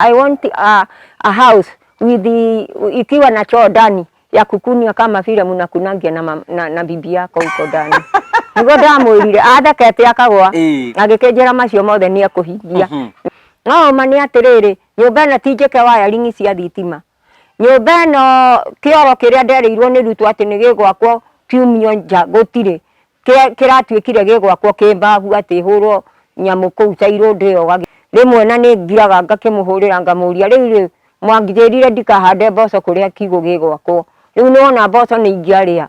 I want a house with the, ikiwa na choo ndani ya kukunywa kama vile mnakunangia na bibi yako huko ndani. Niguo ndamwĩrire athekete akagwa. Agĩkĩnjĩra macio mothe nĩ ekũhingia. No ma nĩ atĩrĩrĩ, nyũmba ĩno ti njĩke wiring cia thitima. Nyũmba ĩno kĩoro kĩrĩa nderĩirwo nĩ Ruto atĩ nĩ gĩgwakwo kiumio nja gũtirĩ. Kĩratuĩkire gĩgwakwo kĩ mbabu atĩ hũrwo nyamũ kũu tairũ ndĩyoga. Rĩmwe na nĩ ngiraga ngakĩmũhũrĩra ngamũria rĩu rĩ mwanjĩrire ndikahande mboco kũrĩa kiugũ gĩgwakwo. Rĩu nĩ wona mboco nĩ ingĩarĩa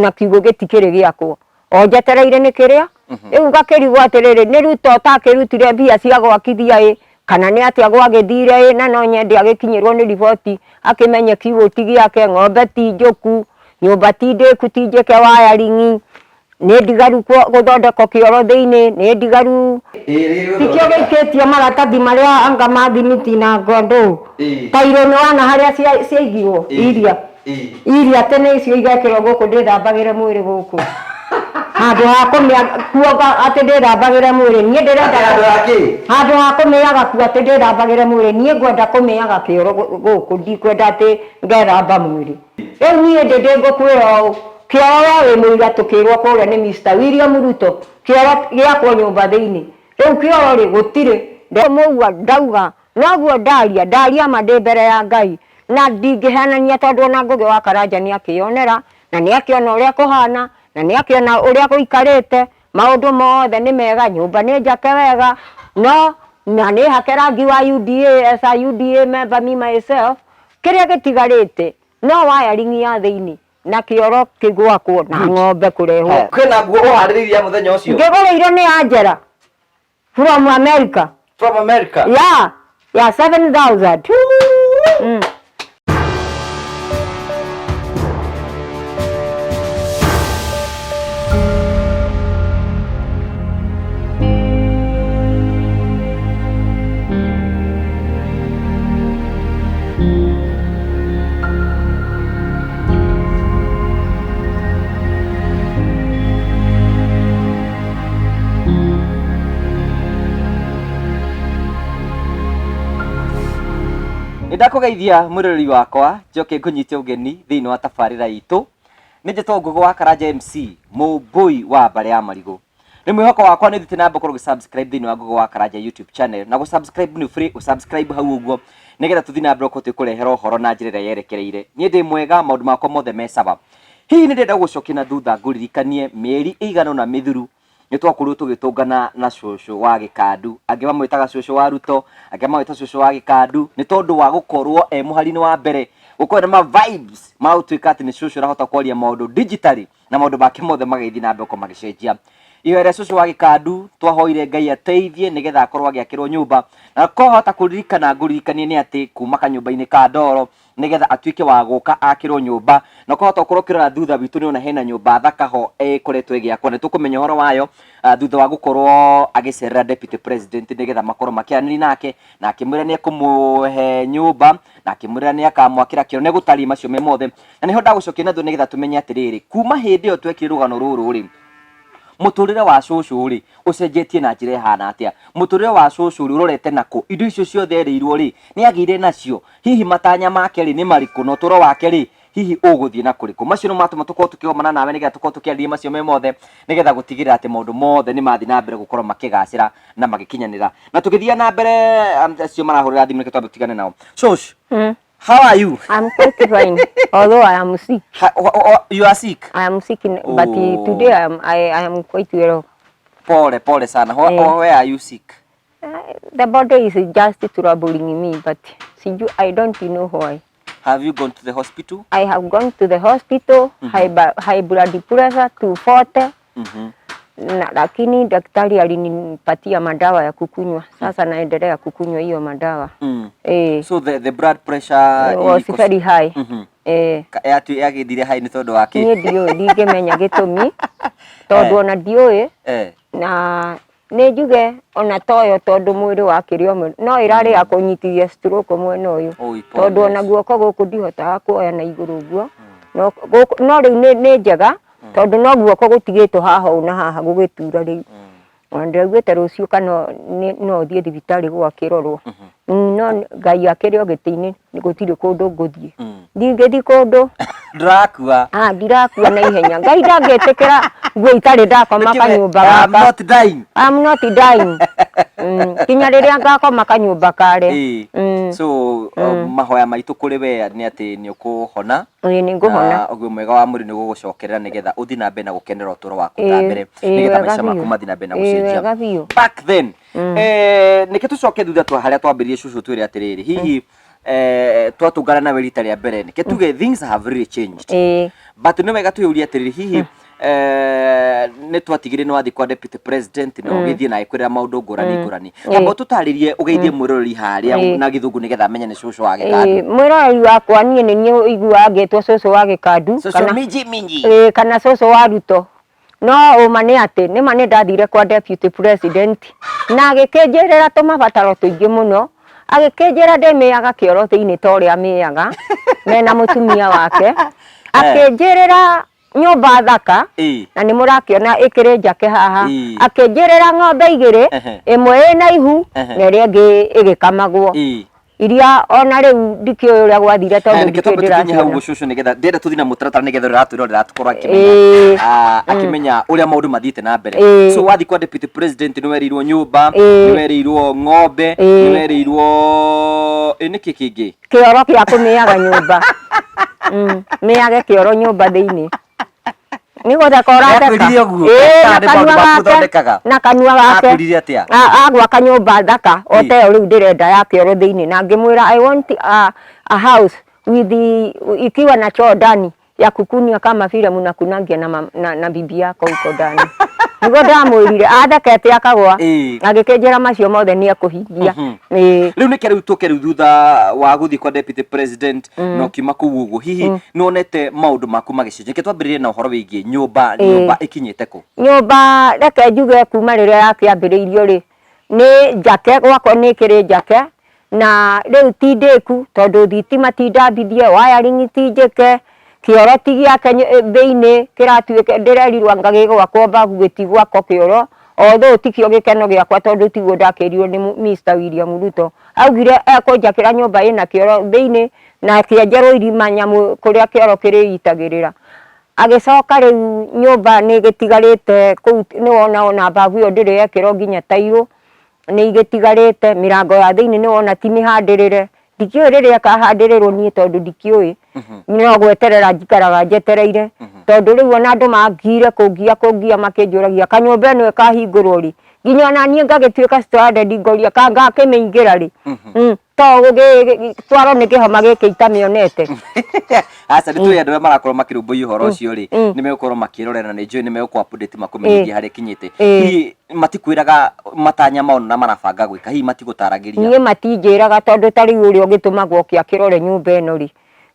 na kiugũ gĩtikĩrĩ gĩakwo. O njetereire nĩ kĩrĩa rĩu ngakĩrigwo atĩrĩrĩ nĩ Ruto ũtakĩrutire mbia cia gwakithia ĩ kana nĩ atĩa gwagĩthire ĩ na no nyende agĩkinyĩrwo nĩ riboti akĩmenye kiugũ ti gĩake, ng'ombe ti njũku, nyũmba ti ndĩku ti njĩke wiring, nĩ ndigaru gũthondekwo kĩoro thĩinĩ, nĩ ndigaru tikĩo gĩikĩtio maratathi marĩa anga ma thimiti na ngondũ. Tairũ nĩ wona harĩa ciaigirwo iria iria tene icio igekĩrwo gũkũ ndĩthambagĩre mwĩrĩ gũkũ handũ ha kũmĩa kuoga atĩ ndĩthambagĩre mwĩrĩ niĩ ndĩrenda handũ ha kũmĩaga kuo atĩ ndĩthambagĩre mwĩrĩ niĩ ngwenda kũmĩaga kĩoro gũkũ ndikwenda atĩ ngethamba mwĩrĩ. Rĩu niĩ ndĩ ndĩ ngũkwĩra ũũ kĩoro we wĩ mũira tũkĩrwo kũrĩa nĩ Mr William Ruto kĩoro gĩakwo nyũmba thĩinĩ rĩu kĩoro rĩ gũtirĩ mũua ndauga noguo ndaria ndaria ma ndĩ mbere ya Ngai na ndingĩhenania tondũ ona Ngũgĩ wa Karanja nĩ akĩyonera na nĩ akĩona ũrĩa kũhana na nĩ akĩona ũrĩa gũikarĩte maũndũ mothe nĩ mega nyũmba nĩ njake wega no na nĩ hake rangi wa UDA as a UDA member me myself kĩrĩa gĩtigarĩte no wiring ya thĩinĩ na kĩoro kĩgwakwo na ng'ombe kũrehwo. Kwĩna nguo ũharĩrĩirie ya mũthenya ũcio? Ngĩgũrĩirwo nĩ Angela from America. From America? Yeah, yeah, 7,000. Nĩ ndakũgeithia mwĩroreri wakwa njoke ngũnyite ũgeni thĩinĩ wa tabarĩra itũ. Nĩ njĩtwo Ngũgĩ wa Karanja MC, mũmbũi wa mbarĩ ya marigũ. Nĩ mwĩhoko wakwa nĩ ũthiĩte na mbere gũkorwo ũgĩ-subscribe thĩinĩ wa Ngũgĩ wa Karanja YouTube channel. Na gũ-subscribe nĩ free, ũ-subscribe hau ũguo nĩgetha tũthiĩ na mbere gũkorwo tũgĩkũrehera ũhoro na njĩra ĩrĩa yerekereire. Niĩ ndĩ mwega, maũndũ makwa mothe me sawa. Hihi nĩ ndĩrenda gũgũcokia na thutha ngũririkanie mĩeri ĩigana ũna mĩthiru nĩ twakorirwo tũgĩtũngana na cũcũ wa Gĩkandu. Angĩ mamwĩtaga cũcũ wa Ruto, angĩ mamwĩta cũcũ wa Gĩkandu nĩ tondũ wa gũkorwo e mũhari-inĩ wa mbere gũkorwo na ma vibes ma gũtuĩka atĩ nĩ cũcũ ũrahota kwaria maũndũ digitally na maũndũ make mothe magĩthiĩ na mbere gũkorwo magĩcenjia. Ihoya rĩa cũcũ wa Gĩkandu twahoire Ngai ateithie nĩgetha akorwo agĩakĩrwo nyũmba, na kwahota kũririkana ngũririkanie nĩ atĩ kuma kanyũmba-inĩ ka ndoro nĩgetha atuĩke wa gũka akĩrwo nyũmba, na ũkahota gũkorwo ũkĩrora thutha witũ nĩ ũrona hena nyũmba thaka ho ĩkoretwo ĩgĩakwo, na nĩtũkũmenya ũhoro wayo thutha wa gũkorwo agĩcerera deputy president nĩgetha makorwo makĩaranĩria nake, na akĩmwĩra nĩ ekũmũhe nyũmba, na akĩmwĩra nĩ akamwakĩra kĩoro, nĩ egũtarĩria macio me mothe. Na nĩho ndagũcokia na thutha nĩgetha tũmenye atĩrĩrĩ, kuma hĩndĩ ĩyo twekire rũgano rũrũ rĩ, mũtũrĩre wa cũcũ rĩ, ũcenjetie na njĩra ĩhana atĩa? Mũtũrĩre wa cũcũ rĩ, ũrorete nakũ? Indo icio ciothe erĩirwo rĩ, nĩ agĩire nacio? Hihi matanya make rĩ, nĩ marĩkũ? Na ũtũro wake rĩ, hihi ũgũthiĩ na kũrĩkũ? Macio nĩmo matũma tũkorwo tũkĩgomana nawe nĩgetha tũkorwo tũkĩarĩrĩria macio me mothe, nĩgetha gũtigĩrĩra atĩ maũndũ mothe nĩ mathiĩ na mbere gũkorwo makĩgacĩra na magĩkinyanĩra. Na tũgĩthiĩ na mbere, acio marahũrĩra thimũ reke twambe tũtigane nao. Cũcũ, how are you? I'm quite fine, although I am sick. Ha, o, o, you are sick? I am sick, but today I am quite well. Pole, pole sana. Where are you sick? The body is just troubling me, but I don't know why. Have you gone to the hospital? I have gone to the hospital, high blood pressure 240. Na, lakini daktari alinipatia madawa ya kukunywa. Sasa naendelea kukunywa hiyo madawa. So the blood pressure was very high. Yagĩthire high nĩ tondũ wa kĩ? Niĩ ndiũĩ, ndingĩmenya gĩtũmi tondũ ona ndiũĩ. Na nĩ njuge ona toyo tondũ mwĩrĩ wakĩrĩ o mwĩrĩ no ĩrarĩ ya kũnyitithia stroke mwena ũyũ. Oi, pole. Tondũ ona guoko gũkũ ndihotaga kuoya na igũrũ ũguo. No, gũkũ, no rĩu nĩ njega tondũ no guoko gũtigĩtwo haha ũũ na haha gũgĩtura rĩu. Ona ndĩraiguĩte rũciũ kana no thiĩ thibitarĩ gwakĩrorwo. No Ngai akĩrĩ o gĩtĩ-inĩ gũtirĩ kũndũ ngũthiĩ. Ndingĩthiĩ kũndũ. Ndũrakua. Ah, ndirakua na ihenya. Ngai ndangĩtĩkĩra nguo itarĩ ndakoma kanyũmba I'm gaka. not dying. I'm not dying. Nginya rĩrĩa ngakoma kanyũmba karĩa. So mahoya maitũ kũrĩ we nĩ atĩ nĩ ũkũhona. Ĩĩ nĩ ngũhona. Na ũgima mwega wa mwĩrĩ nĩ ũgũgũcokerera nĩgetha ũthiĩ na mbere na gũkenera ũtũũro waku ta mbere nĩgetha Wega maica maku biũ. mathiĩ na mbere na Ĩĩ gũcenjia. wega biũ. Back then nĩkĩ tũcoke thutha twa harĩa twambĩrĩrie cũcũ twĩre atĩrĩrĩ hihi twatũngana nawe rita rĩa mbere nĩkĩ tuge things have really changed but nĩ wega twĩyũrie atĩrĩrĩ hihi nĩ twatigire nĩ wathiĩ kwa deputy president na ũgĩthiĩ na agĩkwĩrĩra maũndũ ngũrani ngũrani. Amba ũtũtarĩrie ũgeithie mwĩroreri harĩa na gĩthũngũ nĩgetha amenye nĩ cũcũ wa Gĩkandu. Mwĩroreri wakwa niĩ nĩ niĩ ũiguaga ngĩtwo cũcũ wa Gĩkandu Cũcũ kana minji minji. Kana cũcũ wa Ruto. No ũma nĩ atĩ nĩma nĩ ndathire kwa deputy president na agĩkĩnjĩrĩra tũmabataro tũingĩ mũno, agĩkĩnjĩra ndĩmĩaga kĩoro thĩinĩ ta ũrĩa amĩaga mena mũtumia wake, akĩnjĩrĩra nyũmba thaka na nĩ mũrakĩona ĩkĩrĩ njake haha, akĩnjĩrĩra ng'ombe igĩrĩ, ĩmwe ĩna ihu na ĩrĩa ĩngĩ ĩgĩkamagwo. Iria ona rĩu ndikĩũĩ ũrĩa gwathire tondũ Nĩkĩo ndikĩũĩ twambe tũkinye hau ndĩraciona. ũguo cũcũ nĩgetha ndĩrenda tũthiĩ na mũtaratara nĩgetha ũrĩa ũratwĩrorera tũkorwo akĩmenya akĩmenya ũrĩa maũndũ mathiĩte na mbere. So wathiĩ kwa deputy president nĩ werĩirwo nyũmba, nĩ werĩirwo ng'ombe, nĩ werĩirwo nĩkĩ kĩngĩ? Kĩoro kĩa kũmĩaga nyũmba. Mĩage kĩoro nyũmba thĩinĩ. Nĩ gũtheka ũratheka. Nĩakwĩrire ũguo? Ĩĩ, Kana na nĩ maũndũ kanua maku gake. ũthondekaga? Na kanua gake. Akwĩrire atĩa? Agwaka nyũmba thaka o ta ĩyo rĩu ndĩrenda ya kĩoro thĩinĩ na ngĩmwĩra I want a house with the, ikiwa na choo ndani ya kukunia kama vile mnakunangia na bibi yako huko ndani. Nĩguo ndamwĩrire athekete akagwa. Agĩkĩnjĩra macio mothe nĩ ekũhingia. Rĩu nĩkĩ rĩu tũke rĩu thutha wa gũthiĩ kwa deputy president na ũkiuma kũu ũguo hihi nĩ wonete maũndũ maku magĩcenjia? Reke twambĩrĩrie na ũhoro wĩgiĩ nyũmba, nyũmba ĩkinyĩte kũ? Nyũmba reke njuge kuma rĩrĩa yakĩambĩrĩirio rĩ, nĩ njake gwakwa nĩ ĩkĩrĩ njake na rĩu ti ndĩku tondũ thitima ti ndambithie, wiring ti njĩke, kĩoro ti gĩake thĩinĩ kĩratuĩka ndĩrerirwo anga gĩgwakwo mbabu gĩtigwakwo kĩoro, although tikĩo gĩkeno gĩakwa tondũ tiguo ndakĩrirwo nĩ Mr William Ruto. Augire ekũnjakĩra nyũmba ĩna kĩoro thĩinĩ na kĩenjerwo irima nyamũ kũrĩa kĩoro kĩrĩitagĩrĩra. Agĩcoka rĩu nyũmba nĩ ĩgĩtigarĩte kũu nĩwona ona mbabu ĩyo ndĩrĩ yekĩrwo nginya tairũ, nĩ igĩtigarĩte, mĩrango ya thĩinĩ nĩwona ti mĩhandĩrĩre, ndikĩũĩ rĩrĩa ĩkahandĩrĩrwo niĩ tondũ ndikĩũĩ, no gweterera njikaraga njetereire, tondũ rĩu ona andũ mangire kũngia kũngia makĩnjũragia kanyũmba ĩno ĩkahingũrwo rĩ, nginya ona niĩ ngagĩtuĩka stranded ngoria ka ngakĩmĩingĩra rĩ, to gũgĩtwarwo nĩ kĩhoma gĩkĩ itamĩonete. Aca nĩ tũĩ andũ arĩa marakorwo makĩrũmbũiya ũhoro ũcio rĩ, nĩ megũkorwo makĩrorera na nĩ njũĩ nĩ megũkũ update makũmenyithie harĩa ĩkinyĩte. Hihi matikwĩraga matanya mao na marabanga gwĩka, hihi matigũtaragĩria? Niĩ matinjĩraga tondũ ta rĩu ũrĩa ũgĩtũmagwo oke akĩrore nyũmba ĩno rĩ,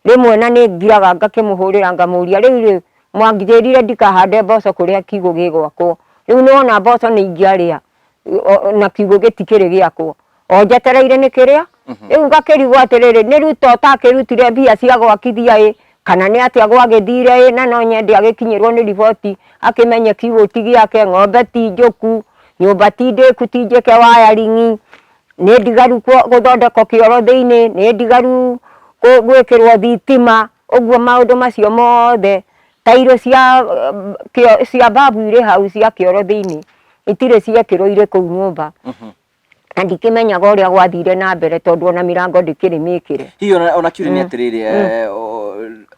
rĩmwe na nĩ ngiraga ngakĩmũhũrĩra ngamũria rĩu rĩ, mwanjĩrire ndikahande mboco kũrĩa kiugũ gĩgwakwo, rĩu nĩ wona mboco nĩ ingĩarĩa na kiugũ gĩtikĩrĩ gĩakwo, o njetereire nĩ kĩrĩa, rĩu ngakĩrigwo atĩrĩrĩ, nĩ Ruto ũtakĩrutire mbia cia gwakithia ĩ, kana nĩ atĩa gwagĩthire ĩ, na no nyende agĩkinyĩrwo nĩ riboti akĩmenye kiugũ ti gĩake, ng'ombe ti njũku, nyũmba ti ndĩku ti njĩke wiring, nĩ ndigaru gũthondekwo kĩoro thĩinĩ, nĩ ndigaru gwĩkĩrwo thitima, ũguo maũndũ macio mothe, tairũ cia babu irĩ hau cia kĩoro thĩinĩ, itirĩ ciekĩrwo irĩ kũu nyũmba. Na ndikĩmenyaga ũrĩa gwathire na mbere tondũ ona mĩrango ndĩkĩrĩ mĩkĩre. Hihi ona kĩũria nĩ atĩrĩrĩ,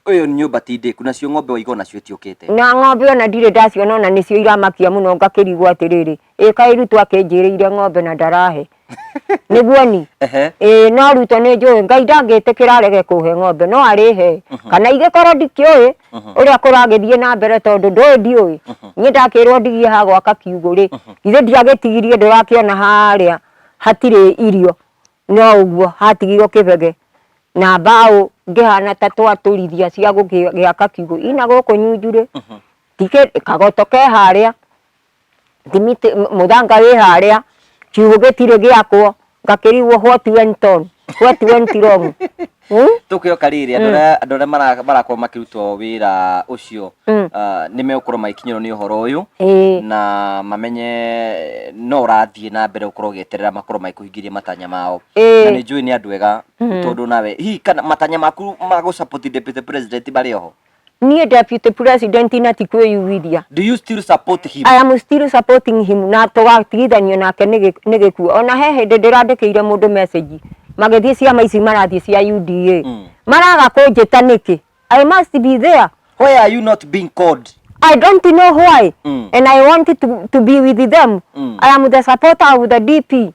ũyũ nyũmba ti ndĩku, nacio ng'ombe waiga onacio itiũkĩte? Na ng'ombe ona ndirĩ ndaciona ona nĩcio iramakia mũno ngakĩrigwo atĩrĩrĩ, ĩ kaĩ Ruto akĩnjĩrĩire ng'ombe na ndarahe? Nĩguo ni? Ĩĩ no Ruto nĩ njũĩ Ngai ndangĩtĩkĩra arege kũhe ng'ombe no arĩhe. Kana igĩkorwo ndikĩũĩ ũrĩa kũragĩthiĩ na mbere tondũ ndũĩ ndiũĩ. Niĩ ndakĩrwo ndigie ha gwaka kiugũ rĩ, githĩ ndiagĩtigirie ndũrakĩona harĩa hatirĩ irio no ũguo hatigirwo kĩbege na mbaũ ngĩhana ta twatũrithia cia gũgĩaka kiugũ. Ina gũkũ Nyunjurĩ, kagoto ke harĩa, thimiti mũthanga wĩ harĩa, kiugũ gĩtirĩ gĩakwo, ngakĩrigwo what went on. What went wrong? Hmm? Tũkĩoka rĩrĩ, andũ arĩa marakorwo makĩrutwo wĩra ũcio, nĩ megũkorwo magĩkinyĩrwo nĩ ũhoro ũyũ na mamenye no ũrathiĩ na mbere gũkorwo ũgĩeterera makorwo magĩkũhingĩria matanya mao. Na nĩ njũĩ nĩ andũ ega, tondũ nawe hihi kana matanya maku ma gũ support deputy president marĩ oho? Niĩ deputy president na ti kwĩyugithia. Do you still support him? I am still supporting him, na tũgatigithanio nake nĩ gĩkuũ. Ona he hĩndĩ ndĩrandĩkĩire mũndũ message, magĩthiĩ ciama ici marathiĩ cia UDA. Maraga kũnjĩta nĩkĩ? I must be there. Why are you not being called? I don't know why. And I want to be with them. I am the supporter of the DP.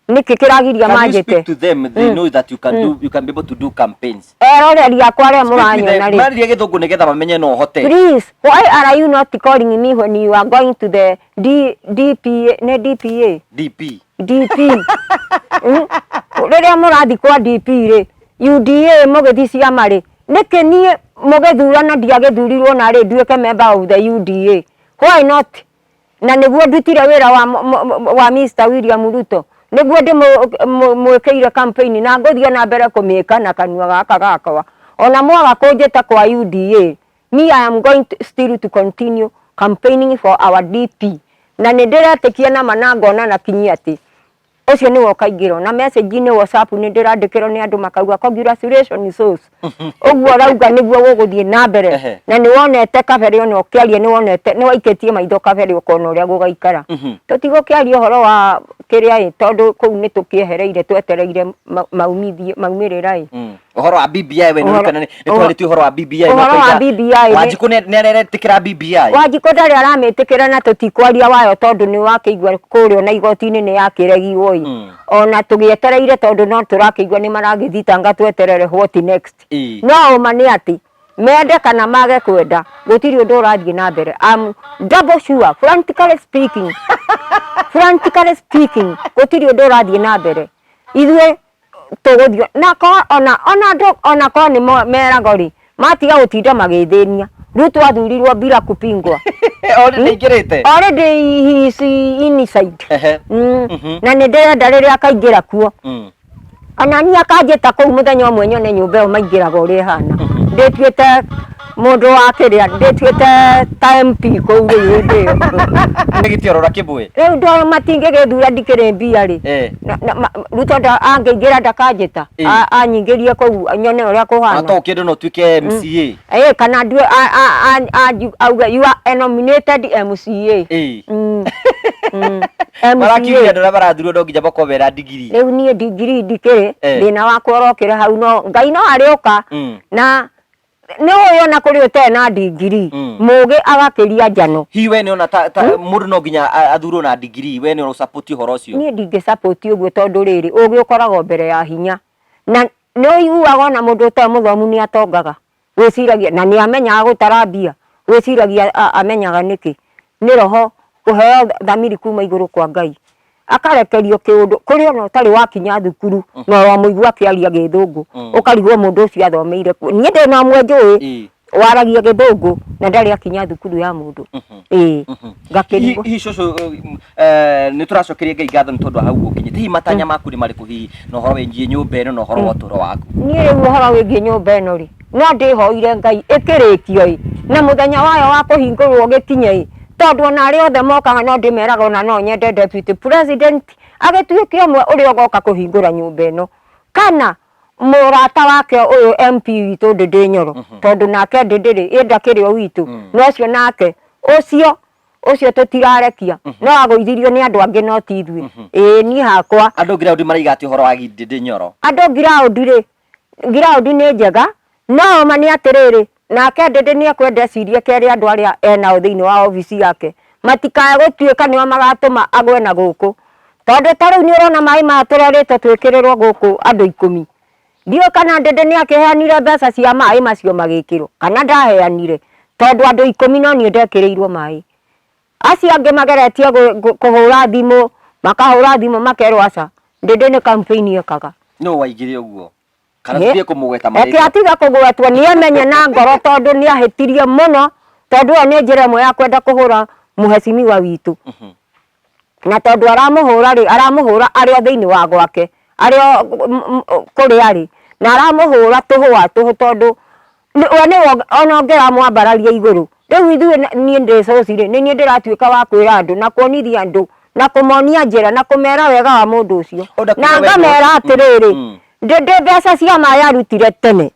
Nĩkĩ kĩragiria Can you manjĩte? speak to them? They know that you can be able to do campaigns. Eroreri akwa arĩa Speak with mũranyona them. rĩ. Marĩrie gĩthũngũ nĩgetha mamenye no ũhote. Please, why are you not calling me when you are going to the DPA, nĩ DPA? DP. DP. Rĩrĩa mũrathiĩ kwa DP rĩ, UDA mũgĩthiĩ ciama rĩ, nĩkĩ niĩ mũgĩthurana ndiagĩthurirwo narĩ nduĩke member of the UDA? Why not? Na nĩguo ndutire wĩra wa Mr. William Ruto, nĩguo ndĩmwĩkĩire campaign na ngũthiĩ na mbere kũmĩka na kanua gaka gakwa. Ona mwaga kũnjĩta kwa UDA, me I am going to still to continue campaigning for our DP. Na nĩ ndĩretĩkia na ma na ngona na kinyi atĩ ũcio nĩwe ũkaingĩrwo. Na message-inĩ WhatsApp nĩ ndĩrandĩkĩrwo nĩ andũ makauga congratulations source. Ũguo ũrauga nĩguo gũgũthiĩ na mbere. Na nĩ wonete kabere ona ũkĩaria, nĩ wonete, nĩ waikĩtie maitho kabere ũkona ũrĩa gũgaikara. Tũtigũkĩaria ũhoro wa kĩrĩa ĩ, tondũ kũu nĩ tũkĩehereire twetereire maumĩrĩra ĩ. Ũhoro wa BBI we nĩ ũrikana nĩ twarĩtie ũhoro wa BBI, Ũhoro wa ũkoiga BBI nĩ Wanjikũ nĩ aretĩkĩra BBI. Wanjikũ ndarĩ aramĩtĩkĩra na tũtikwaria wayo tondũ nĩ wakĩigua kũrĩa ona igoti-inĩ nĩ yakĩregirwo ĩ. Ona tũgĩetereire tondũ no tũrakĩigua nĩ maragĩthitanga tweterere what next. No ũma nĩ atĩ mende kana mage kwenda gũtirĩ ũndũ ũrathiĩ na mbere. I'm double sure, frantically speaking, frantically speaking, gũtirĩ ũndũ ũrathiĩ na mbere. Ithuĩ tũgũthiĩ na korwo ona andũ ona korwo nĩ meragwo rĩ, matiga gũtinda magĩthĩnia. Ruto athurirwo bila kupingwa. Already nĩaingĩrĩte? Already he is inside. Na nĩ ndĩrenda rĩrĩa akaingĩra kuo. Ona niĩ akanjĩta kũu mũthenya ũmwe nyone nyũmba ĩyo maingĩraga ũrĩa ĩhana. Ndĩtuĩte mũndũ wa kĩrĩa, ndĩtuĩte ta MP kũu rĩu hĩndĩ ĩyo. Gĩtiorora kĩmwe. Rĩu ndo matingĩgĩthura ndikĩrĩ mbia rĩ. Ruto angĩingĩra ndakanjĩta. Anyingĩrie kũu nyone ũrĩa kũhana. Na to ũkĩende no ũtuĩke MCA. Kana ndue, auge you are a nominated MCA. MCA. Marakiuria andũ arĩa marathurwo no nginya makorwo mena ndigiri. Rĩu niĩ ndigiri ndikĩrĩ, thĩna wakwa ũrokĩra hau, no Ngai no arĩũka. Na nĩ ũĩ ona kũrĩ ũtarĩ na ndigiri, mũgĩ agakĩria njano. Hihi we nĩ ona ta mũndũ no nginya athurwo na ndigiri, we nĩ ũra support ũhoro ũcio? Niĩ ndingĩ support ũguo tondũ rĩrĩ, ũgĩ ũkoragwo mbere ya hinya. Na nĩ ũiguaga ona mũndũ ũtarĩ mũthomu nĩ atongaga. Wĩciragia, na nĩ amenyaga gũtara mbia, wĩciragia amenyaga nĩkĩ? Nĩ roho kũheo thamiri kuma igũrũ kwa Ngai. Akarekerio kĩũndũ kũrĩ ona ũtarĩ wakinya thukuru, na wamũigua akĩaria gĩthũngũ, ũkarigwo mũndũ ũcio athomeire kũ. Niĩ ndĩ na ũmwe njũĩ, waragia gĩthũngũ na ndarĩ akinya thukuru ya mũndũ. Ngakĩrigwo. Hihi cũcũ, nĩ tũracokeria Ngai ngatho nĩ tondũ wa hau ũkinyĩte. Hihi matanya maku nĩ marĩkũ hihi na ũhoro wĩgiĩ nyũmba ĩno na ũhoro wa ũtũũro waku? Niĩ rĩu ũhoro wĩgiĩ nyũmba ĩno rĩ, no ndĩhoire Ngai ĩkĩrĩkio ĩ, na mũthenya wayo wa kũhingũrwo ũgĩkinye ĩ, tondũ ona arĩa othe mokaga no ndĩmeraga ona no nyende deputy president agĩtuĩke ũmwe ũrĩa ũgoka kũhingũra nyũmba ĩno, kana mũrata wake ũyũ MP witũ Ndĩndĩ Nyoro, tondũ nake Ndĩndĩ rĩ, ĩ ndakĩrĩ o witũ, no ũcio nake, ũcio tũtirarekia, no agũithirio nĩ andũ angĩ no ti ithuĩ. Ĩĩ niĩ hakwa. Andũ ground maraiga atĩ ũhoro wa Ndĩndĩ Nyoro? Andũ ground rĩ, ground nĩ njega, no ma nĩ atĩrĩrĩ, nake Ndĩndĩ nĩ ekwenda ecirie kerĩ andũ arĩa enao thĩinĩ wa obici yake, matikae gũtuĩka nĩo magatũma agwe na gũkũ. Tondũ ta rĩu nĩ ũrona maĩ maya tũrerĩtwo twĩkĩrĩrwo gũkũ andũ 10. Ndiũĩ kana Ndĩndĩ nĩ akĩheanire mbeca cia maĩ macio magĩkĩrwo, kana ndaheanire, tondũ andũ 10 no niĩ ndekĩrĩirwo maĩ. Acio angĩ mageretie kũhũra thimũ, makahũra thimũ makerwo aca, Ndĩndĩ nĩ campaign ekaga. Nũ waigire ũguo? Kana tũtige kũmũgweta marĩtwa? Reke atige kũgwetwo, nĩ amenye na ngoro tondũ nĩ ahĩtirie mũno, tondũ ĩyo nĩ njĩra ĩmwe ya kwenda kũhũra mũhecimiwa witũ. Na tondũ aramũhũra rĩ, aramũhũra arĩ o thĩinĩ wa gwake. Arĩ o kũrĩa arĩ na aramũhũra tũhũa tũhũ tondũ we nĩwe ona ũngĩramwambararia igũrũ. Rĩu ithuĩ niĩ ndĩ cũci rĩ, nĩ niĩ ndĩratuĩka wa kwĩra andũ na kuonithia andũ na kũmonia njĩra na kũmera wega wa mũndũ ũcio. Ũrenda Na kuga we nĩwe- ngamera atĩrĩrĩ, ndĩ mbeca cia maĩ arutire tene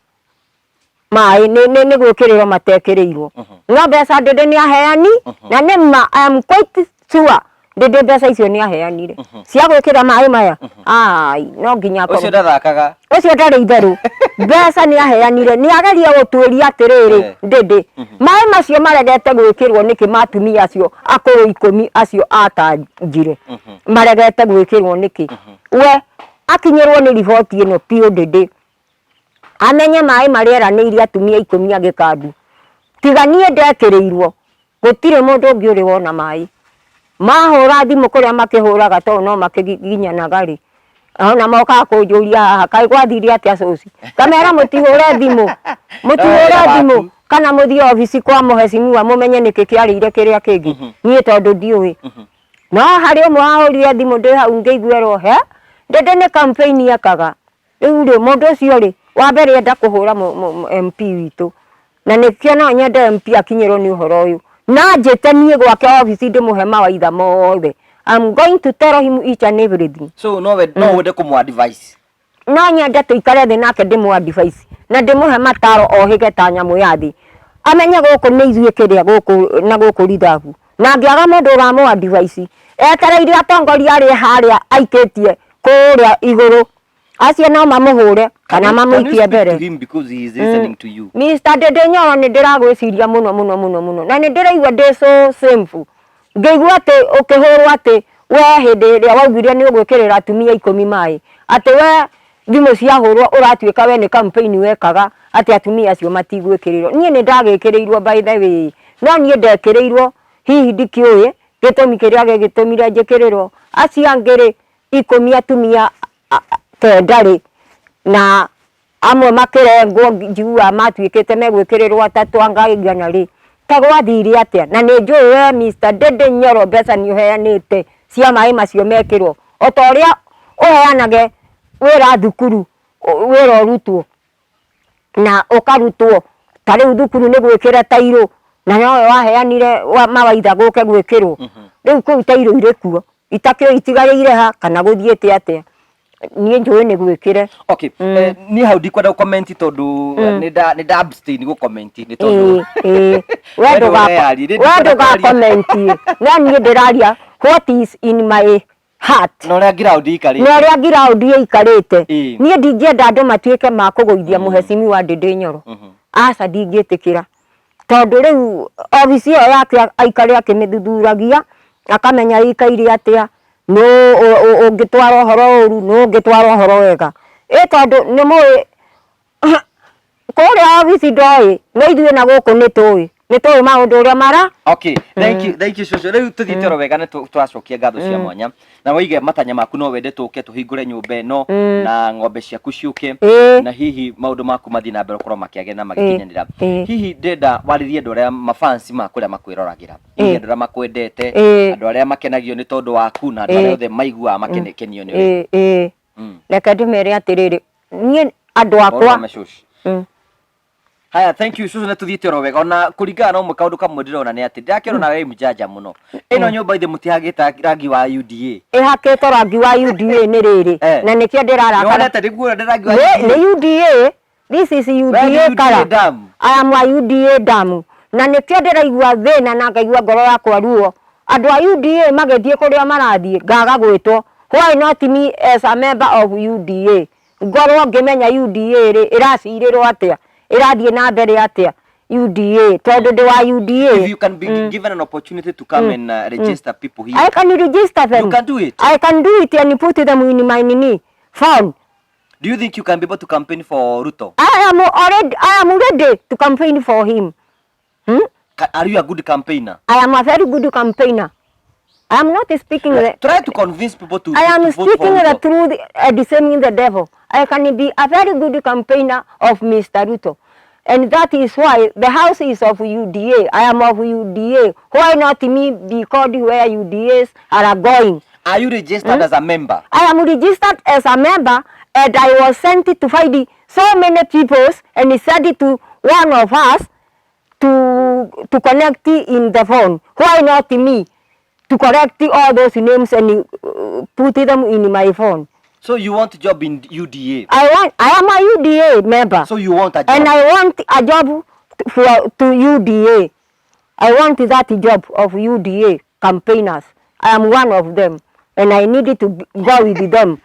maĩ nĩ gwĩkĩrĩrwo matekĩrĩirwo, no mbeca ndĩndĩ nĩ aheani na nĩ ma, I am quite sure ndĩndĩ mbeca icio nĩ aheanire cia gwĩkĩra maĩ maya. Ai, no nginya akorwo Ũcio ndathakaga. Ũcio ndarĩ itherũ, mbeca nĩ aheanire. Nĩ ageria gũtuĩria atĩrĩrĩ, ndĩndĩ maĩ macio maregete gwĩkĩrwo nĩkĩ, ma atumia acio akũrũ 10 acio atanjire maregete gwĩkĩrwo nĩkĩ. We akinyĩrwo nĩ riboti ĩno biũ, ndĩndĩ amenye maĩ marĩa eranĩire atumia 10 a gĩkandu. Tiga niĩ ndekĩrĩirwo, gũtirĩ mũndũ ũngĩ ũrĩ wona maĩ. Mahũra thimũ kũrĩa makĩhũraga, tondũ no makĩgiginyanaga rĩ, ona mokaga kũnjũria haha, kaĩ gwathire atĩa cũci? Ngamera mũtihũre thimũ, mũtihũre Wĩra thimũ waku. kana mũthiĩ obici kwa mũhecimiwa mũmenye nĩkĩ kĩarĩire kĩrĩa kĩngĩ. Niĩ tondũ ndiũĩ, no harĩ ũmwe wahũrire thimũ ndĩ hau, ngĩiguerwo he ndĩndĩ nĩ campaign ekaga. Rĩu rĩ, mũndũ ũcio rĩ, wa mbere enda kũhũra MP witũ, na nĩkĩo no nyende MP akinyĩrwo nĩ ũhoro ũyũ na njĩte niĩ gwake obici ndĩmũhe mawaitha mothe. I'm going to tell him each and everything. So no wende kũmũ advice? No nyende tũikare thĩ nake, ndĩmũ advice na ndĩmũhe mataro ohĩge ta nyamũ ya thĩ, amenye gũkũ nĩ ithuĩ kĩrĩa gũkũ na gũkũ rithabu, na angĩaga mũndũ ũramũ advice, etereire atongoria arĩa harĩa aikĩtie kũrĩa igũrũ, acio no mamũhũre kana Can you mamũikie speak mbere. to him because he is listening to you? Mr. Ndĩndĩ Nyoro, nĩ ndĩragwĩciria mũno mũno mũno mũno, na nĩ ndĩraigua ndĩ so shameful ngĩigua atĩ ũkĩhũrwo atĩ we hĩndĩ ĩrĩa waugire nĩ ũgwĩkĩrĩra atumia 10 maĩ, atĩ we thimũ ciahũrwo ũratuĩka we nĩ campaign wekaga atĩ atumia acio matigwĩkĩrĩrwo. Niĩ nĩ ndagĩkĩrĩirwo, by the way, no niĩ ndekĩrĩirwo, hihi ndikĩũĩ gĩtũmi kĩrĩa gĩgĩtũmire njĩkĩrĩrwo. Acio angĩ rĩ, 10 atumia 9 rĩ, na amwe makĩrengwo, njiguaga matuĩkĩte megwĩkĩrĩrwo atatũ anga 100 rĩ, ta gwathire atĩa? Na nĩ njũĩ we Mr. Ndĩndĩ Nyoro mbeca nĩ ũheanĩte cia maĩ macio mekĩrwo, o ta ũrĩa ũheanage wĩra thukuru, wĩra ũrutwo na ũkarutwo. Ta rĩu thukuru nĩ gwĩkĩra tairũ, na nowe waheanire mawaitha gũke gwĩkĩrwo. Rĩu kũu tairũ irĩ kuo, itakĩũĩ itigarĩire ha kana gũthiĩte atĩa. Niĩ njũĩ nĩ gwĩkĩre. Okay, niĩ hau ndikwenda gũ-comment tondũ nĩ nda abstain gũ-comment nĩ tondũ Ĩĩ, we We nĩwe ndũga ũreyaria, niĩ we ndikwenda ndũga kwaria. comment, no niĩ ndĩraria what is in my heart. Na ũrĩa ground ĩikarĩte. Na ũrĩa ground ĩikarĩte. Niĩ ndingĩenda andũ matuĩke ma kũgũithia mũhecimiwa Ndĩndĩ Nyoro. Aca, ndingĩtĩkĩra, tondũ rĩu obici ĩyo yake aikare akĩmĩthuthuragia, akamenya ĩikaire atĩa, nũ ũngĩtwara ũhoro ũru, nũ ũngĩtwara ũhoro wega. Ĩ tondũ nĩ mũĩ kũrĩa obici ndoĩ, no ithuĩ na gũkũ nĩ tũĩ, nĩ tũĩ maũndũ ũrĩa mara. Okay, thank you, thank you shosho. Rĩu tũthiĩte oro wega, nĩ tũracokia ngatho cia mwanya, na waige matanya maku, no wende tũke tũhingũre nyũmba ĩno na ng'ombe ciaku ciũke na hihi maũndũ maku mathiĩ na mbere gũkorwo makĩagĩra na magĩkinyanĩra. Hihi ndĩrenda warĩrie andũ arĩa mafansi maku arĩa makwĩroragĩra, hihi andũ arĩa makwendete, andũ arĩa makenagio nĩ tondũ waku, na andũ arĩa othe maiguaga makenio nĩwe. Ĩĩ. Reke ndĩmere atĩrĩrĩ, niĩ andũ akwa Orome, shush. Haya, thank you shushu, nĩ tũthiĩte oro wega. Ona kũringana na ũmwe kaũndũ kamwe ndĩrona nĩ atĩ ndĩrakĩona we mjanja mũno. Ĩno nyũmba ithe mũtihagĩte rangi wa UDA? Ĩhakĩtwo rangi wa UDA nĩ rĩrĩ, na nĩkĩo ndĩrarakara. Nĩwonete nĩguo nĩ rangi wa Nĩ UDA? Nĩ UDA. This is We nĩ UDA UDA color. damu. I am a UDA damu, na nĩkĩo ndĩraigua thĩna na ngaigua ngoro yakwa ruo andũ a UDA magĩthiĩ kũrĩa marathiĩ ngaga gwĩtwo. Why not me as a member of UDA? Ngorwo ngĩmenya UDA rĩ ĩracirĩrwo atĩa, ĩrathiĩ na mbere atĩa UDA, tondũ ndĩ wa UDA. If you can be given an opportunity to come and register people here, I can register them. You can do it. I can do it and put them in my nini phone. Do you think you can be able to campaign for Ruto? I am ready to campaign for him. Are you a good campaigner? I am a very good campaigner. I am not speaking the, Try to convince people I am to vote for speaking the Ruto. truth and shaming the devil. I can be a very good campaigner of Mr. Ruto. And that is why the house is of UDA. I am of UDA. Why not me be called where UDAs are going? Are you registered as a member? I am registered as a member and I was sent to find so many people and he said it to one of us to connect in the phone. Why not me? To correct all those names and put them in my phone. So you want job in UDA? I am a UDA member. So you want a job? And I want a job for to UDA. I want that job of UDA campaigners. I am one of them, and I needed to go with them.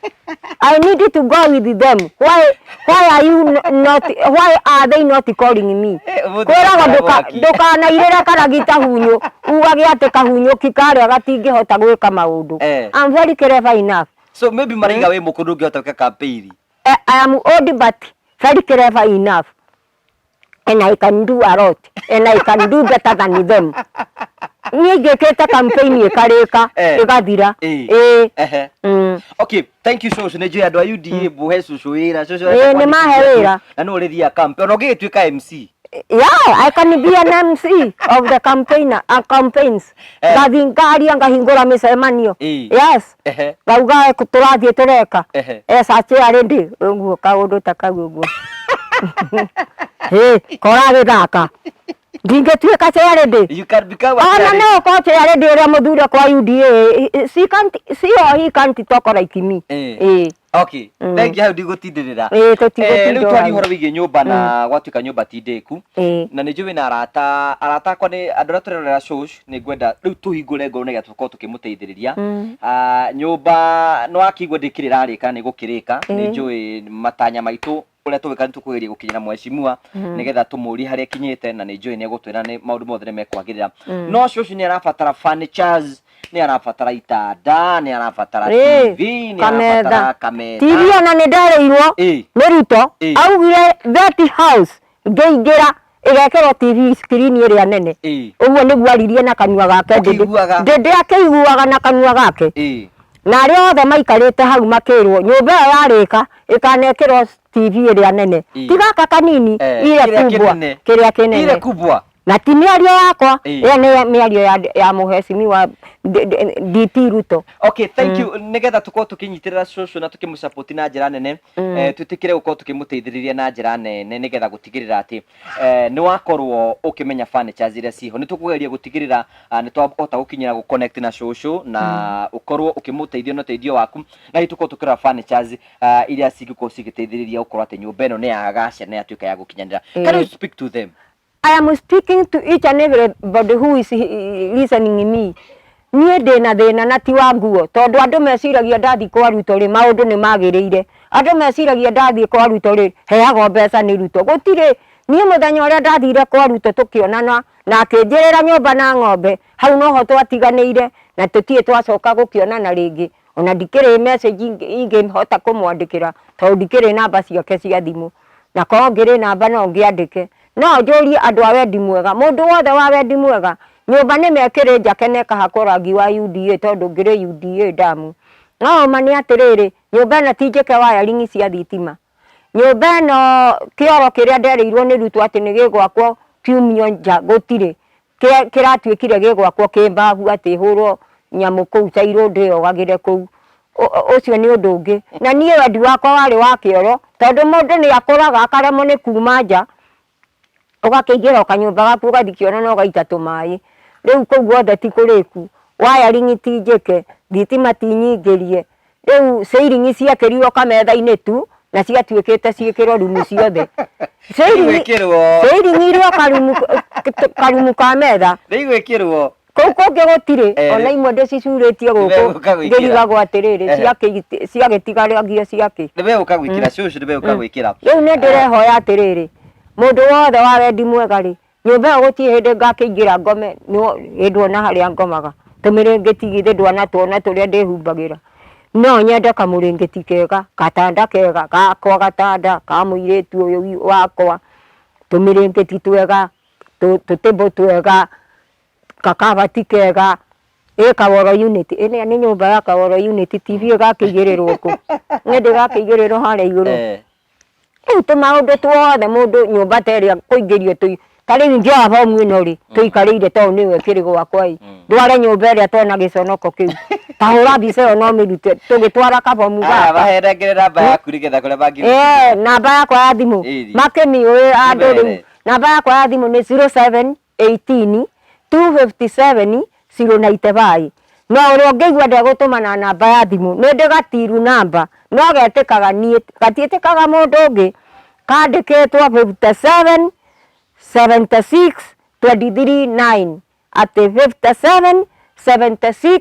I needed to go with them. Why? Why are you not? Why are they not calling me? Eh, ũmũthĩ Kwĩragwo ndũkara mwaki. ndũkanairĩre karagita hunyũ ugage atĩ kahunyũki karĩa gatingĩhota gwĩka maũndũ. Eh. I'm very clever enough. So maybe maraiga wĩ mũkũrũ ndũngĩhota gwĩka campaign. I am old but very clever enough. And I can do a lot. And I can do better than them. Niĩ ingĩkĩte campaign ĩkarĩka Eh. ĩgathira. Eh. Ĩĩ. Ehe. Okay, thank you cũcũ. Nĩ njũĩ andũ a UDA mũhe cũcũ wĩra. Cũcũ Ĩĩ, arenda nĩ mahe kwandĩkithia wĩra. andũ, na nĩ ũrĩthiaga campaign. Ona ũngĩgĩtuĩka MC. Yeah, I can be an MC of the campaigner, campaigns. Eh. Ngathiĩ ngaria ngahingũra mĩcemanio. Ĩĩ. Yes. Ehe. Ngauga tũrathiĩ tũreka. Ehe. Eca already ũguo kaũndũ ta kau ũguo. Hĩ, koragĩthaka. Ndingĩtuĩka chairlady. You can become a Ona chairlady. no ũkorwo chairlady ũrĩa mũthure kwa UDA. She can't, she or he can't talk like me. Eh. Ĩĩ. Okay, thank you hau ndigũtindĩrĩra. Ĩĩ, tũtigũtinda Rĩu twaria hau. ũhoro wĩgiĩ nyũmba na gwatuĩka nyũmba ti ndĩku. Ĩĩ. Na nĩ njũĩ wĩna arata, arata akwa nĩ andũ arĩa tũrerorera shows nĩ ngwenda rĩu tũhingũre ngoro nĩgetha tũkorwo tũkĩmũteithĩrĩria. Ah, nyũmba nĩ wakĩigua ndĩkĩrĩ ĩrarĩka nĩ gũkĩrĩka. Nĩ njũĩ matanya maitũ ũrĩa tũgwĩka nĩ tũkũgeria gũkinyĩra mheshimiwa nĩgetha tũmũrie harĩa akinyĩte na nĩ njũĩ nĩ egũtwĩra nĩ maũndũ mothe nĩ mekwagĩrĩra. No cũcũ nĩ arabatara furnitures, nĩ arabatara itanda, nĩ arabatara Ĩĩ, TV, nĩ kametha. arabatara kametha. TV ona nĩ nderĩirwo Ĩĩ. nĩ Ruto Ĩĩ. augire that house ngĩingĩra ĩgekĩrwo TV screen ĩrĩa nene. Ĩĩ. Ũguo nĩguo aririe na kanua gake Ũkĩiguaga. ndĩndĩ akĩiguaga na kanua gake. Ĩĩ. Na arĩa othe maikarĩte hau makĩrwo nyũmba ĩyo yarĩka ĩkanekĩrwo TV ĩrĩa nene. Ĩĩ. Ti gaka kanini, Eh, ile kĩrĩa kubwa, kĩnene. kĩrĩa kĩnene. Ile kubwa. Na ti mĩario yakwa, Ĩĩ. ĩyo nĩ mĩario ya mheshimiwa DP Ruto. Okay, thank you. Nigetha tukorwo tukinyitĩrĩra cũcũ na tukĩmũsupport na njĩra nene, twĩtĩkĩre gũkorwo tukĩmũteithĩrĩria na njĩra nene nĩgetha gũtigĩrĩra atĩ nĩ wakorwo ũkĩmenya furnitures iria ciho. Nĩ tũkũgeria gũtigĩrĩra nĩ twahota gũkinyĩra gũ connect na cũcũ na ũkorwo ũkĩmũteithia na ũteithio waku, na hihi tũkorwo tũkĩrora furnitures iria cingĩkorwo cigĩteithĩrĩria gũkorwo atĩ nyũmba ĩno nĩ yagacĩra na yatuĩka ya gũkinyanĩra. Can you speak to them? I am speaking to each and everybody who is listening me. Niĩ ndĩna thĩna na ti wa nguo tondũ andũ meciragia ndathiĩ kwa Ruto rĩ maũndũ nĩ magĩrĩire. Andũ meciragia ndathiĩ kwa Ruto rĩ heagwo mbeca nĩ Ruto. Gũtirĩ. Niĩ mũthenya ũrĩa ndathire kwa Ruto tũkĩonana na akĩnjĩrĩra nyũmba na ng'ombe hau noho twatiganĩire na tũtirĩ twacoka gũkĩonana rĩngĩ. Ona ndikĩrĩ message ingĩhota kũmwandĩkĩra tondũ ndikĩrĩ namba ciake cia thimũ. Na korwo ngĩrĩ namba no ngĩandĩke. No njũrie andũ a wendi mwega, mũndũ wothe wa wendi mwega, nyũmba nĩ mekĩrĩ njake na ĩkahakwo rangi wa UDA tondũ ngĩrĩ UDA damu. No ma nĩ atĩrĩrĩ, nyũmba ĩno ti njĩke wiring cia thitima. Nyũmba ĩno kĩoro kĩrĩa nderĩirwo nĩ Ruto atĩ nĩ gĩgwakwo kiumio nja gũtirĩ. Kĩratuĩkire gĩgwakwo kĩmbabu atĩ hũrwo nyamũ kũu tairũ ndĩyogagĩre kũu. Ũcio nĩ ũndũ ũngĩ. Na niĩ wendi wakwa warĩ wa kĩoro tondũ mũndũ nĩ akũraga akaremwo nĩ kuma nja ũgakĩingĩra o kanyũmba gaku ũgathiĩ kĩoro na ũgaita tũmaĩ. Rĩu kũu guothe ti kũrĩku, wiring ti njĩke, thitima ti nyingĩrie. Rĩu ceiling ciekĩrirwo kametha-inĩ tu na ciatuĩkĩte ciĩkĩrwo rumu ciothe. Igwĩkĩrwo. Ceiling irĩ o karumu ka metha. Nĩ igwĩkĩrwo. Kũu kũngĩ gũtirĩ, Eh. ona imwe ndĩcicurĩtie gũkũ, Nĩmegũka gwĩkĩra. ngĩrigagwo atĩrĩrĩ, Eh. ciagĩtigaragio ciakĩ. Nĩ megũka gwĩkĩra cũcũ, nĩ megũka gwĩkĩra. Rĩu nĩ ndĩrehoya atĩrĩrĩ, mũndũ wothe wa wendi mwega rĩ, nyũmba ĩyo gũtirĩ hĩndĩ ngakĩingĩra ngome, hĩndĩ ona harĩa ngomaga. Tũmĩrĩngĩti githĩ ndwanatuona tũrĩa ndĩhumbagĩra. No nyende kamũrĩngĩti kega, gatanda kega, gakwa gatanda, ka mũirĩtu ũyũ wakwa, tũmĩrĩngĩti twega, tũtĩbũ twega, kakabati kega, ĩ Kaworo unit, ĩrĩa nĩ nyũmba ya Kaworo unit, TV ĩgakĩigĩrĩrwo kũ? Nĩ ndĩgakĩigĩrĩrwo harĩa igũrũ. Eh. Rĩu tũmaũndũ tuothe mũndũ nyũmba ta ĩrĩa kũingĩrio tũ Ta rĩu ingĩoya bomu ĩno rĩ, tũikarĩire tondũ nĩyo ĩkĩrĩ gwakwa ĩ, ndware nyũmba ĩrĩa tona gĩconoko kĩu, ta hũra mbica ĩyo na ũmĩrute tũgĩtwara kabomu Aya, gaka. mahenengere namba yaku nĩgetha kũrĩa mangĩ Eh, namba yakwa ya thimũ Ĩri. makĩmĩũĩ andũ rĩu Ĩmere. namba yakwa ya thimũ nĩ 0718 257 095. No ũrĩa ũngĩigua ndegũtũma na namba ya thimũ, nĩ ndĩ gatiru namba no getĩkaga niĩ, gatiĩtĩkaga mũndũ ũngĩ, kandĩkĩtwo 57 76 23 9, atĩ 57 76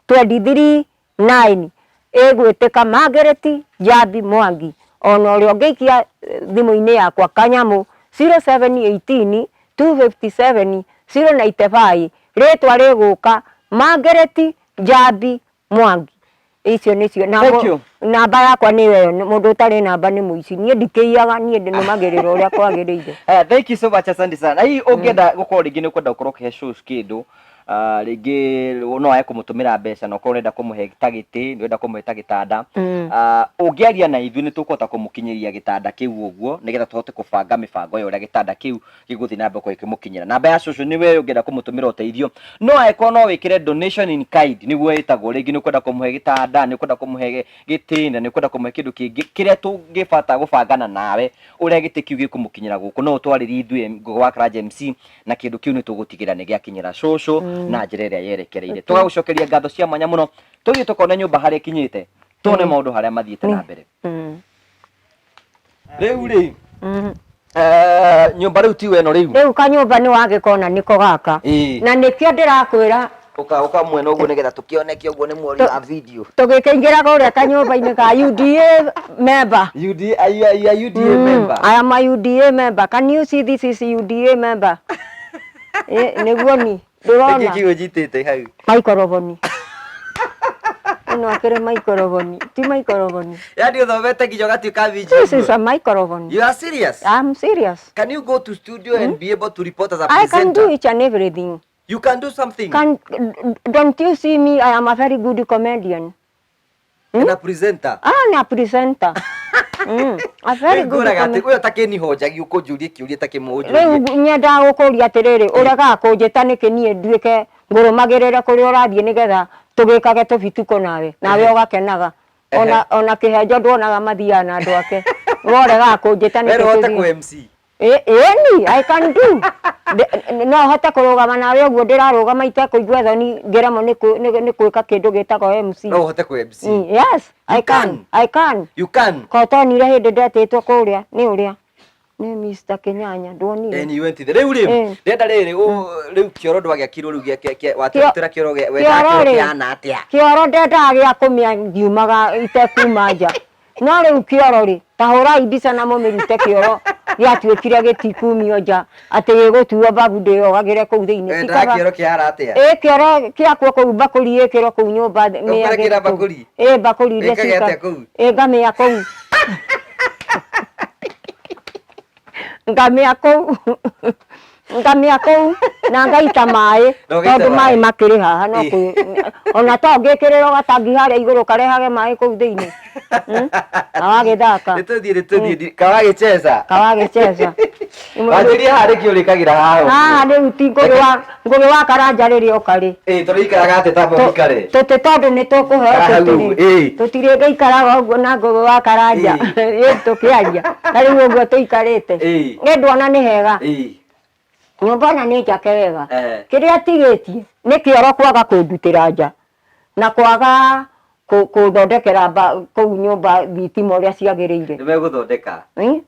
23 9 ĩgwĩtĩka Margaret Njambi Mwangi. Ona ũrĩa ũngĩikia thimũ-inĩ yakwa kanyamũ 0718 257 095, rĩtwa rĩgũka Margaret Njambi Mwangi. Icio nĩcio Thank you. Namba yakwa nĩ ĩyo. Mũndũ ũtarĩ namba nĩ mũici. Niĩ ndikĩiyaga, niĩ nũmagĩrĩra ũrĩa kwagĩrĩire. Haya, thank you so much, asante sana. Na hihi ũngĩenda gũkorwo rĩngĩ nĩ ũkwenda gũkorwo ũkĩhe shows kĩndũ, rĩngĩ no wae kũmũtũmĩra mbeca na ũkorwo ũrenda kũmũhe ta gĩtĩ, nĩ ũrenda kũmũhe ta gĩtanda, ũngĩaria na ithuĩ nĩ tũkũhota kũmũkinyĩria gĩtanda kĩu ũguo nĩgetha tũhote kũbanga mĩbango ya ũrĩa gĩtanda kĩu gĩgũthiĩ na mbere gũkĩmũkinyĩra. Namba ya cũcũ nĩwe ũngĩenda kũmũtũmĩra ũteithio, no angĩkorwo no wĩkĩre donation in kind nĩguo ĩtagwo, rĩngĩ nĩ ũkwenda kũmũhe gĩtanda, nĩ ũkwenda kũmũhe gĩtĩ, na nĩ ũkwenda kũmũhe kĩndũ kĩngĩ kĩrĩa tũngĩbata gũbangana nawe ũrĩa gĩtĩ kĩu gĩkũmũkinyĩra gũkũ, no ũtwarĩrie ithuĩ Ngũgĩ wa Karanja MC, na kĩndũ kĩu nĩ tũgũtigĩrĩra nĩ gĩakinyĩra cũcũ na njĩra ĩrĩa yerekereire. Tũgagũcokeria ngatho cia mwanya mũno, tũthiĩ tũkone nyũmba harĩa ĩkinyĩte, tuone maũndũ harĩa mathiĩte na mbere. Rĩu rĩ, nyũmba rĩu tiwe ĩno rĩu. Rĩu kanyũmba nĩ wagĩkona nĩko gaka. Na nĩkĩo ndĩrakwĩra. Ũka ũka mwena ũguo nĩgetha tũkĩoneke ũguo nĩ mwori wa video. Tũgĩkĩingĩra kũrĩa kanyũmba-inĩ ka UDA member. UDA, are you, are you a UDA member? I am a UDA member. Can you see this is UDA member? Nĩguo ni. Ndũrona? Nĩkĩ kĩu ũnyitĩte hau? Maikoroboni. Ĩno akĩrĩ maikoroboni. Ti maikoroboni. Yaani ũthomete nginya ũgatuĩka VJ. This is a microphone. You are serious? I'm serious. Can you go to studio and be able to report as a I can presenter? do each and everything. You can do something. Can, don't you see me? I am a very good comedian. And a presenter. Ah, na presenter. A very good Ngũraga atĩ comedian. ũyũ takĩnihonjagia ũkũnjũrie kĩũria takĩmũnjũrie. Rĩu nyendaga gũkũria atĩrĩrĩ, ũregaga kũnjĩta nĩkĩ niĩ nduĩke ngũrũmagĩrĩre kũrĩa ũrathiĩ nĩgetha tũgĩkage tũbituko nawe, nawe ũgakenaga. Ona kĩhenjo nduonaga mathiaga na andũ ake. We ũregaga kũnjĩta We nĩkĩ ũhote tũthiĩ? kũ MC. Ĩni, I can do. No hote kũrũgama nawe ũguo ndĩrarũgama itekũigua thoni ngĩremwo nĩ gwĩka kĩndũ gĩtagwo MC. No ũhote kũ MC. Yes, I You can. can. I can. You can. Ko tonire hĩndĩ ndetĩtwo kũrĩa nĩ ũrĩa nĩ Mr. Kĩnyanya nduonire. And you went there. Rĩu rĩ, ndĩrenda rĩrĩ, rĩu kĩoro ndwagĩakirwo rĩu watũrutĩra kĩoro wendaga Kĩoro kĩoro rĩ, kĩhana atĩa? Kĩoro ndendaga gĩa kũmĩa ngiumaga itekuma nja. No rĩu kĩoro rĩ, ta hũrai mbica na mũmĩrute kĩoro gĩatuĩkire gĩtikumio nja atĩ gĩgũtuo mbabu ndĩyogagĩre kũu thĩinĩ. Ti Wendaga kaba- kĩoro kĩhana atĩa? Ĩ kĩoro kĩakwo kũu mbakũri ĩkĩrwo kũu nyũmba mĩage Ũkũrekĩra kũu. mbakũri? Ĩ mbakũri iria Wĩkage ciũka- atĩa kũu? Ĩ ngamĩa kũu. Ngamĩa kũu. Ngamĩa kũu na ngaita maĩ Na ũgaita tondũ maĩ maĩ. makĩrĩ haha no kwĩ ona to ngĩkĩrĩrwo gatangi harĩa igũrũ karehage maĩ kũu thĩinĩ. Kawagĩthaka. Nĩtũthiĩ nĩtũthiĩ kawagĩcheza. Kawagĩcheza. Wanjĩrie haha nĩkĩ ũrĩkagĩra haha ũguo? Haha rĩu ti Ngũgĩ wa Karanja rĩrĩa oka rĩ. Ĩ tũrĩikaraga atĩ ta mũikare. Tũtĩ tondũ nĩ tũkũheo Haha tũtirĩ. ũguo, ĩ. Tũtirĩgĩikaraga ũguo na Ngũgĩ wa Karanja. Ĩ tũkĩaria. Na rĩu ũguo tũikarĩte. Ĩ. Nĩ nduona nĩ hega. Ĩ. Nyũmba ona nĩ njake wega. Eh. Kĩrĩa atigĩtie nĩ kĩoro kwaga kũndutĩra nja na kwaga kũthondekera kũu nyũmba thitima ũrĩa ciagĩrĩire. Nĩ megũthondeka.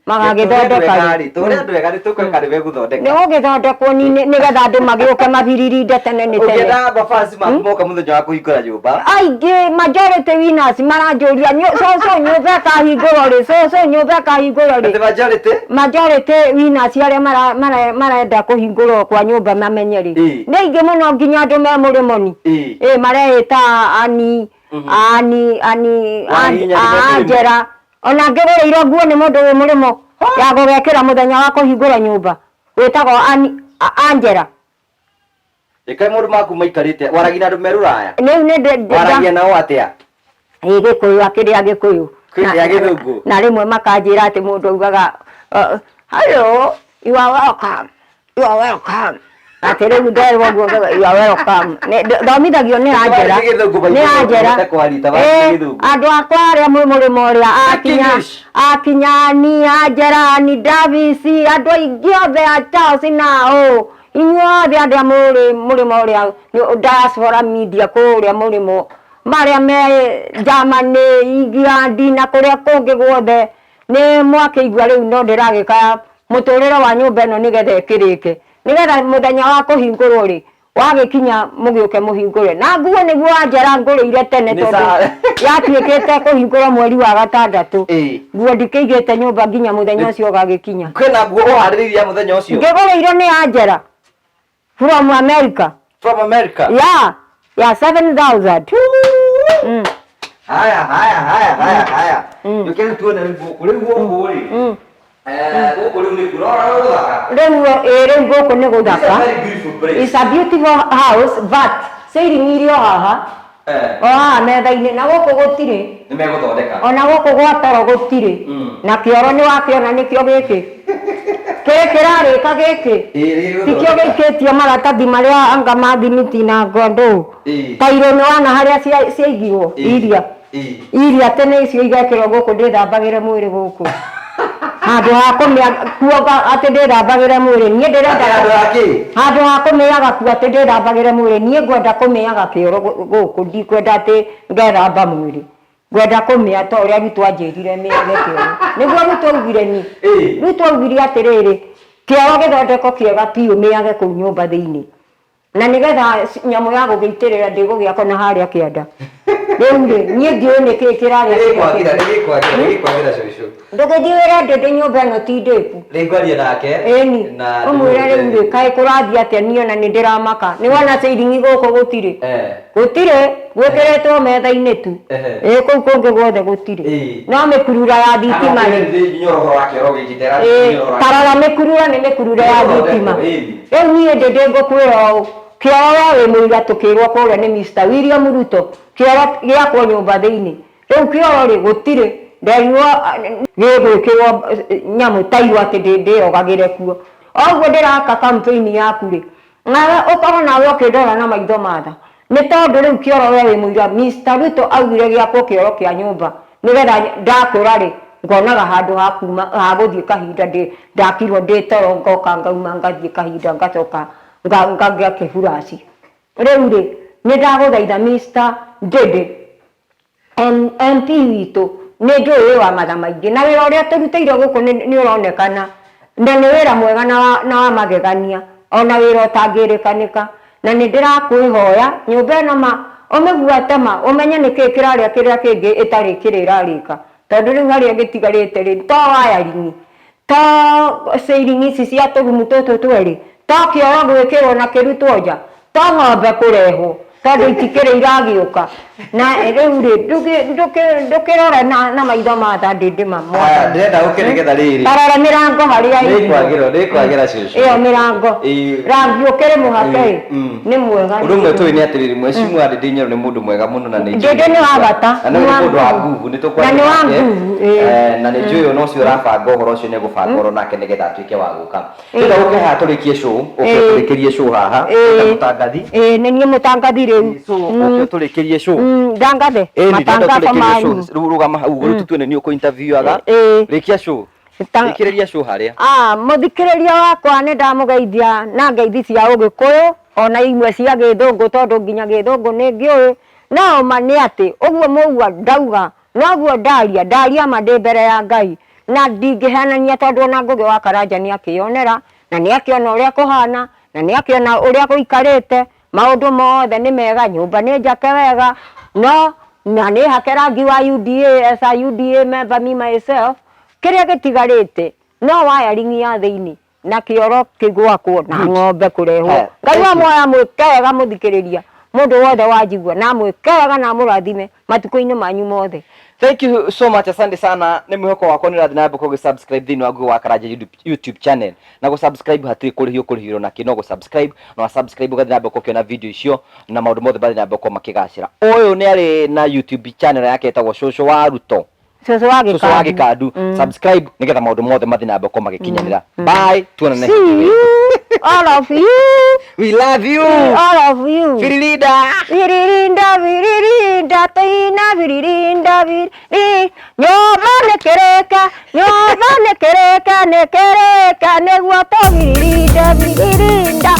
Magagĩthondeka rĩ. Tũrĩ andũ ega nĩ tũkweka nĩ megũthondeka. Nĩ gũgĩthondekwo nĩgetha andũ magĩũke mabiririnde tene nĩ tene. Ũngĩenda mabanci maku moka mũthenya wa kũhingũra nyũmba. Aingĩ majority winners maranjũria cũcũ nyũmba ĩkahingũrwo rĩ, cũcũ nyũmba ĩkahingũrwo rĩ. Atĩ majority? Majority winners arĩa marenda kũhingũrwo kwa nyũmba mamenye rĩ. Nĩ aingĩ mũno nginya andũ me mũrĩmoni. Ĩ mareĩta ani, ani, ani, Wahinya nĩ me mũrĩmo. Angela. Ona ngĩgũrĩirwo nguo nĩ mũndũ wĩ mũrĩmo ya gũgekĩra mũthenya wa kũhingũra nyũmba wĩtagwo Angela. Ĩkaĩ maũndũ maku maikarĩte waragia na andũ me rũraya? Rĩu nĩ ndĩ- Waragia nao atĩa? Ĩ Gĩkũyũ akĩrĩ a Gĩkũyũ. Kĩrĩa Gĩthũngũ? Na rĩmwe makanjĩra atĩ mũndũ augaga, hello, you are welcome. You are welcome. Atĩ rĩu nderwo ũguo ngauga, you are welcome. Thomithagio nĩ Angela. Nĩ gĩthũngũ maitũ Nĩ Angela. tũhote kwaria ta Eh, gĩthũngũ. andũ akwa arĩa mwĩ mũrĩmo ũrĩa akinya English. akinyani Angelani Davis andũ aingĩ othe a Charles na ũ inyuothe arĩa mũrĩ mũrĩmo ũrĩa diaspora media kũrĩa mũrĩmo marĩa me Germany, England na kũrĩa kũngĩ guothe nĩ mwakĩigua rĩu no ndĩragĩka mũtũrĩre wa nyũmba ĩno nĩgetha ĩkĩrĩke nĩgetha mũthenya wa kũhingũrwo rĩ wagĩkinya mũgĩũke mũhingũre na nguo nĩguo Angela ngũrĩire tene Nĩ tondũ sawa. yatuĩkĩte kũhingũrwo mweri wa gatandatũ Ĩĩ. nguo ndikĩigĩte nyũmba nginya mũthenya ũcio ũgagĩkinya Kwĩna nguo ũharĩrĩirie ya mũthenya ũcio ngĩgũrĩirwo nĩ Angela from America from America. yeah yeah 7000 Haya haya haya haya haya. Yũke rĩu tuone rĩu gũkũ rĩu gũkũ rĩ. Eh, gũkũ rĩu nĩ kũrora gũthaka. Rĩu ĩ rĩu gũkũ nĩ It's a gũthaka. very beautiful place. It's a beautiful house but ceiling irio haha Eh, o haha metha-inĩ na gũkũ gũtirĩ nĩ megũthondeka. ona gũkũ gwa toro gũtirĩ na kĩoro nĩ wakĩona nĩkĩo gĩkĩ kĩrĩ kĩrarĩka gĩkĩ Ĩĩ, nĩ tikĩo gĩgũthondeka. gĩikĩtio maratathi marĩa anga ma thimiti na ngondũ Ĩĩ. tairũ nĩ wana harĩa ciaigirwo Ĩĩ. iria Ĩĩ. iria tene icio igekĩrwo gũkũ ndĩthambagĩre mwĩrĩ gũkũ handũ ha kũmĩa kuonga atĩ ndĩthambagĩre mwĩrĩ niĩ ndĩrenda Atĩ handũ ha kĩ? handũ ha kũmĩaga kuo atĩ ndĩthambagĩre mwĩrĩ niĩ ngwenda kũmĩaga kĩoro gũkũ ndikwenda atĩ ngethamba mwĩrĩ ngwenda kũmĩa ta ũrĩa Ruto anjĩrire mĩage kĩoro nĩguo Ruto augire ni Ĩĩ. Ruto augire atĩrĩrĩ kĩoro gĩthondeko kĩega biũ mĩage kũu nyũmba thĩinĩ na nĩgetha nyamũ ya gũgĩitĩrĩra ndĩgũgĩakwo na harĩa kĩanda rĩu rĩ niĩ ndiũĩ nĩkĩĩ kĩrarĩa Nĩgĩkwagĩra, nĩgĩkwagĩra, nĩgĩkwagĩra cũcũ. Ndũgĩthiĩ wĩre ndĩndĩ nyũmba ĩno ti ndĩku. Nĩngwaria nake. Ĩni Na ũmwĩre rĩu rĩ kaĩ kũrathiĩ atĩa niĩ ona nĩ ndĩramaka nĩ wona ciringi gũkũ gũtirĩ Eh. gũtirĩ gwĩkĩrĩtwo metha-inĩ tu Ehe. ĩ kũu kũngĩ guothe gũtirĩ Ĩĩ. no mĩkurura ya thitima rĩ ĩ tarora mĩkurura nĩ mĩkurura ya thitima rĩu niĩ ndĩ ngũkwĩra ũũ kĩoro we wĩ mũira tũkĩrwo kũrĩa nĩ Mr. William Ruto kĩoro gĩakwo nyũmba thĩinĩ rĩu kĩoro rĩ gũtirĩ nderirwo gĩgwĩkĩrwo nyamũ tairwo atĩ ndĩyogagĩre kuo oguo ndĩraka campaign yaku rĩ nawe ũkorwo nawe ũkĩndora na maitho matha nĩ tondũ rĩu kĩoro we wĩ mũira Mr. Ruto augire gĩakwo kĩoro kĩa nyũmba nĩgetha ndakũra rĩ ngonaga handũ ha kuma ha gũthiĩ kahinda ndakirwo ndĩ toro ngoka ngauma ngathiĩ kahinda ngacoka ngagĩa kĩburaci rĩu rĩ nĩ ndagũthaitha Mr. Ndĩndĩ MP witũ nĩ njũĩ wĩ wa matha maingĩ na wĩra ũrĩa tũrutĩire gũkũ nĩ ũronekana na nĩ wĩra mwega na wa magegania ona wĩra ũtangĩrĩkanĩka na nĩ ndĩrakwĩhoya nyũmba ĩno ma ũmĩbuate ma ũmenye nĩkĩĩ kĩrarĩa kĩrĩa kĩngĩ ĩtarĩ kĩrĩ ĩrarĩka tondũ rĩu harĩa gĩtigarĩte rĩ to wiring to ceiling ici cia tũrumu tũtũ twerĩ to kĩoro gwĩkĩrwo na kĩrutwo nja to ng'ombe kũrehwo tondũ itikĩrĩ iragĩũka na rĩu rĩ ndũkĩrore na maitho ma tha ndĩndĩ ma Aya, ndĩrenda ũke nĩgetha rĩrĩ. tarora mĩrango harĩa ĩigirwo. Nĩkwagĩra, nĩkwagĩra cũcũ. Ĩyo mĩrango Ĩĩ. rangi ũkĩrĩ mũhake ĩ Mm. nĩ mwega Ũndũ ũmwe tũĩ nĩ atĩrĩrĩ mheshimiwa Ndĩndĩ Nyoro nĩ mũndũ mwega mũno na nĩ Ndĩndĩ nĩ wa bata, na nĩ nĩ wa mũndũ wa nguvu. nguvu nĩ tũkwaria Na nĩ wa nake. nguvu, ĩĩ. Eh, na nĩ njũĩ ona ũcio ũrabanga ũhoro ũcio nĩ egũbanga ũhoro nake nĩgetha atuĩke wa gũka ndĩrenda ũke haha tũrĩkie show ũke Ĩĩ. tũrĩkĩrie show haha Ĩĩ. Wĩta mũtangathi Ĩĩ nĩ niĩ mũtangathi rĩu so ũke ũtũrĩkĩrie show ndangathe Ĩĩ, nĩ ndĩrenda matangatho ũtũrĩkĩrie show manyu rĩu rũgama hau ũguo rĩu tũtuone nĩ ũkũ interviewaga Ĩĩ. rĩkia show rĩkĩrĩria show harĩa Mũthikĩrĩria wakwa nĩ ndamũgeithia na ngeithi cia ũgĩkũyũ ona imwe cia gĩthũngũ tondũ nginya gĩthũngũ nĩ ngĩũĩ no ma nĩ atĩ ũguo mũgua ndauga noguo ndaria ndaria ma ndĩ mbere ya Ngai na ndingĩhenania tondũ ona Ngũgĩ wa Karanja nĩ akĩyonera na nĩ akĩona ũrĩa kũhana na nĩ akĩona ũrĩa gũikarĩte maũndũ mothe nĩ mega nyũmba nĩ njake wega no na nĩ hake rangi wa UDA as a UDA member me myself kĩrĩa gĩtigarĩte no wiring ya thĩinĩ na kĩoro kĩgwakwo na ng'ombe kũrehwo Haya, Ngai wa thank you. muoya mwĩke wega mũthikĩrĩria mũndũ wothe wanjigua na mwĩke wega na amũrathime matukũ-inĩ manyu mothe. Thank you so much, asante sana. Nĩ mwĩhoko wakwa nĩ ũrathiĩ na mbere gũ subscribe thĩinĩ wa Ngũgĩ wa Karanja YouTube channel. Na gũ subscribe hatirĩ kũrĩhio kũrĩhĩrwo nakĩ no gũ subscribe na wa subscribe ũgathiĩ na mbere gũkĩona video icio na maũndũ mothe mathiĩ na mbere gũkorwo makĩgacĩra. Ũyũ nĩ arĩ na YouTube channel yake ĩtagwo Cũcũ wa Ruto. Cũcũ wa Cũcũ wa Gĩkandu. Gĩkandu. Subscribe nĩgetha maũndũ mothe mathiĩ na mbere gũkorwo magĩkinyanĩra. Bye, tuonane See hĩndĩ ĩyo ĩngĩ. you. All of you. We love you. All of you. Fililinda. Viririnda, viririnda, toina, viririnda, viriri. Nyũmba nĩ kĩrĩka, nyũmba nĩ kĩrĩka, nĩ kĩrĩka, nĩguo tũviririnda, viririnda.